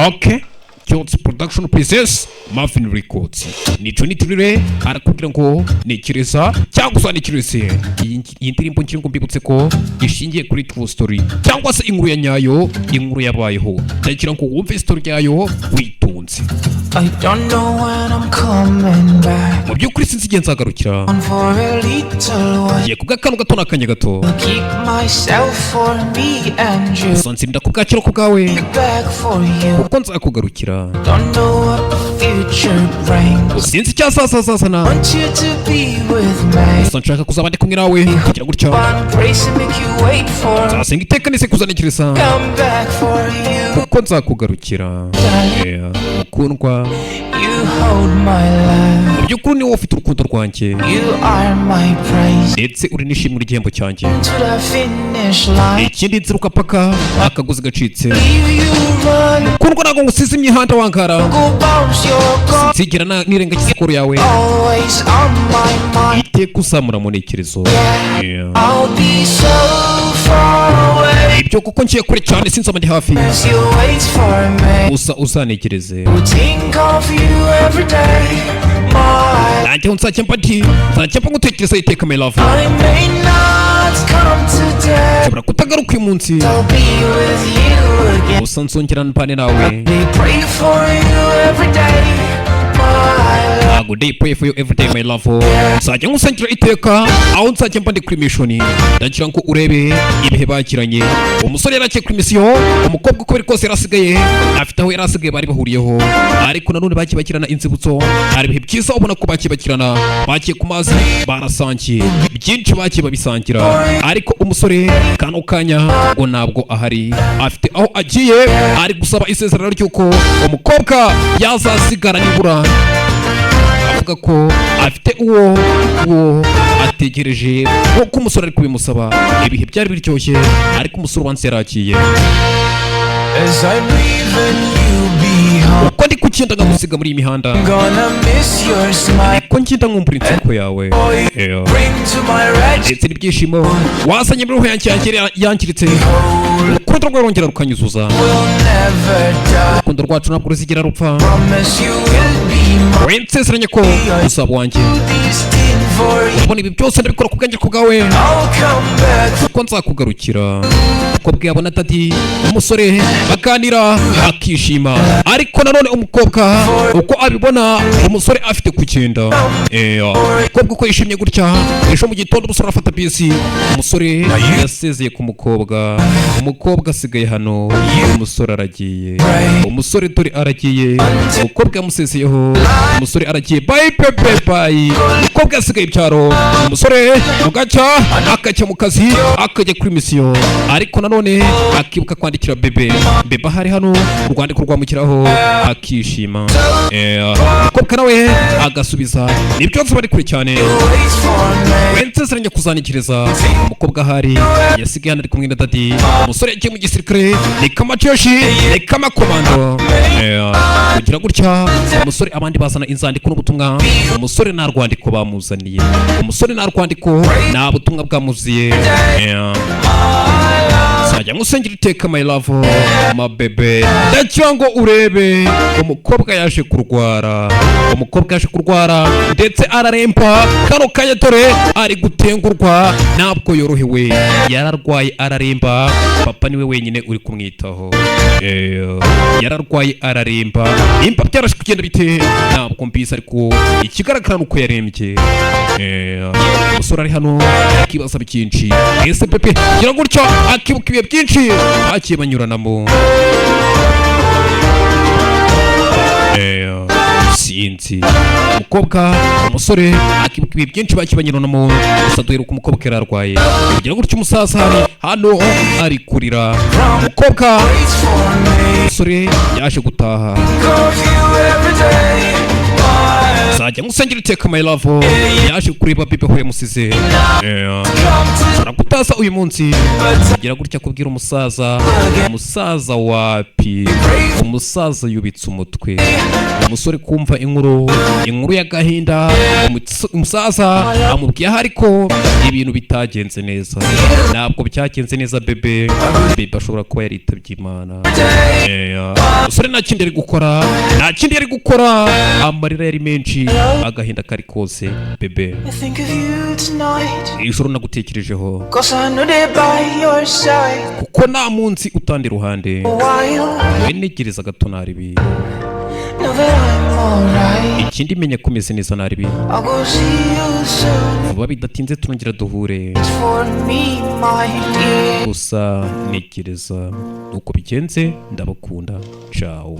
Okay, Cyotsi Production presents Marvin Records. Ni Johnny Turire arakubwira ngo ntekereza cyangwa uzanekereze iyi ndirimbo. Ngira ngo mbibutse ko ishingiye kuri true story cyangwa se inkuru ya nyayo, inkuru yabayeho. Ndagira ngo wumve story yayo witonze. I don't know when I'm coming back. Mu by'ukuri sinzi igihe nzagarukira. On for a little while. Ngiye kubw'akantu gato n'akanya gato. Keep myself for me and you. Gusa nzinda kubwakira ku bwawe, Back for you. kuko nzakugarukira. Don't know what the future brings. Sinzi icyo azazazazana. Want you to be with me. Gusa nshaka kuzaba ndi kumwe nawe kugira gutya. Wanna brace and make you wait for. Nzasenga iteka nise kuzanekereza, Come back for you. kuko nzakugarukira. Yeah, mukundwa. You hold my life. Mu by'ukuri ni wowe ufite urukundo rwanjye, You are my prize. ndetse uri n'ishimwe n'igihembo cyanjye. To the finish line. Ikindi, nziruka paka akagozi gacitse. Leave you run. Mukundwa, ntabwo ngusize imihanda wangara. Go bounce your car. Nzigera nirengagiza call yawe. Always on my mind. Iteka uzamura mu ntekerezo. Yeah. I'll be so far away Ibyo kuko ngiye kure cyane, sinzaba ndi hafi, as you wait for me. gusa uzanekereze. Think of you every day, my. Nanjye aho nzajya mba ndi, nzajya mba ngutekereza iteka, my love. I may not come today. Nshobora kutagaruka uyu munsi, I'll be with you again. gusa nzongera mbane nawe. They pray for you every day, my love. Ntabwo day pray for you every day, my love. Nzajya nkusangira iteka aho nzajya mba ndi kuri mission. Ndagira ngo urebe ibihe bagiranye. Umusore yari agiye kuri mission, umukobwa uko biri kose yarasigaye afite aho yari asigaye bari bahuriyeho, ariko nanone bagiye bagirana inzibutso. Hari ibihe byiza ubona ko bagiye bagirana, bagiye ku mazi, barasangiye byinshi, bagiye babisangira. Ariko umusore kano kanya ngo ntabwo ahari, afite aho agiye. Ari gusaba isezerano ry'uko umukobwa yazasigara nibura, avuga ko afite uwo ategereje, nk'uko umusore ari kubimusaba. Ibihe byari biryoshye, ariko umusore ubanza yaragiye. As I'm leaving you behind, Uko ndi kugenda nkagusiga muri iyi mihanda, gonna miss your smile. ko ngenda nkumbura inseko yawe. Yeah. Bring to my wretched Ndetse n'ibyishimo wazanye muri roho yanjye yangiritse. Urukundo rwawe rwongera rukanyuzuza. Will never die. Urukundo rwacu ntabwo ruzigera rupfa. Promise you will be mine. We nsezeranye ko uzaba wanjye. This thing for you. Ubona ibi byose ndabikora ku bwanjye, ku bwawe, I'll come back. kuko nzakugarukira. Uko bwabona daddy, umusore baganira akishima, ariko nanone umukobwa uko abibona umusore afite kugenda. Umukobwa uko yishimye gutya, ejo mu gitondo umusore arafata bisi. Umusore yasezeye ku mukobwa, umukobwa asigaye hano, umusore aragiye. Umusore dore aragiye, umukobwa yamusezeyeho, umusore aragiye. Bye bébé, bye. Umukobwa yasigaye ibyaro, umusore mugacya akajya mu kazi, akajya kuri mission, ariko nanone akibuka kwandikira bébé. Bébé ahari hano, urwandiko rwamukiraho akishima. Umukobwa nawe agasubiza. Ni byose bari kure cyane. Wait for me. Wensezeranye kuzanikiriza. Umukobwa ahari yasigaye hano ari kumwe na daddy. Umusore yagiye mu gisirikare, ni kamajeshi, ni kamakomando. Kugira gutya umusore, abandi bazana inzandiko n'ubutumwa, umusore nta rwandiko bamuzaniye, umusore nta rwandiko, nta butumwa bwamuziye. Nzajya nkusengera iteka, my love, ma bébé. Ndagira ngo urebe, umukobwa yaje kurwara, umukobwa yaje kurwara ndetse araremba. Kano kanya dore ari gutengurwa, ntabwo yorohewe, yararwaye araremba. Papa niwe wenyine uri kumwitaho. Yararwaye araremba. Nimba byarashe kugenda bite ntabwo mbizi, ariko ikigaragara ni uko yarembye. Umusore ari hano akibaza byinshi. Ese bébé? Gira gutyo akibuka ibihe byinshi bagiye banyuranamo. Sinzi umukobwa, umusore akibuka ibihe byinshi bagiye banyuranamo. Gusa duheruka umukobwa yararwaye. Kugira gutyo umusaza hari hano ari kurira umukobwa. Wait for me. Umusore yaje gutaha. Think of you every day. My Nzajya ngusengera iteka, my love. Yaje kureba bébé aho yamusize. Come to Ushobora kutaza uyu munsi. but Gira gutya kubwira umusaza, umusaza wapi? Umusaza yubitse umutwe. Umusore kumva inkuru y'agahinda, umusaza amubwiye aho, ariko ibintu bitagenze neza. Ntabwo byagenze neza, bébé, bébé ashobora kuba yaritabye Imana. Umusore nta kindi ari gukora, nta kindi yari gukora. Amarira yari menshi, agahinda kari kose, bébé. I think of you tonight. Ijoro nagutekerejeho. 'Cause I know they're by your side. Kuko nta munsi utanda iruhande. A while. We ntegereza gato, naribi. Now that I'm alright. Ikindi, menya ko umeze neza, naribi. I'll go see you soon. Vuba bidatinze turongera duhure. It's for me, my dear. Gusa ntekereza uko bigenze. Ndabakunda, ciao.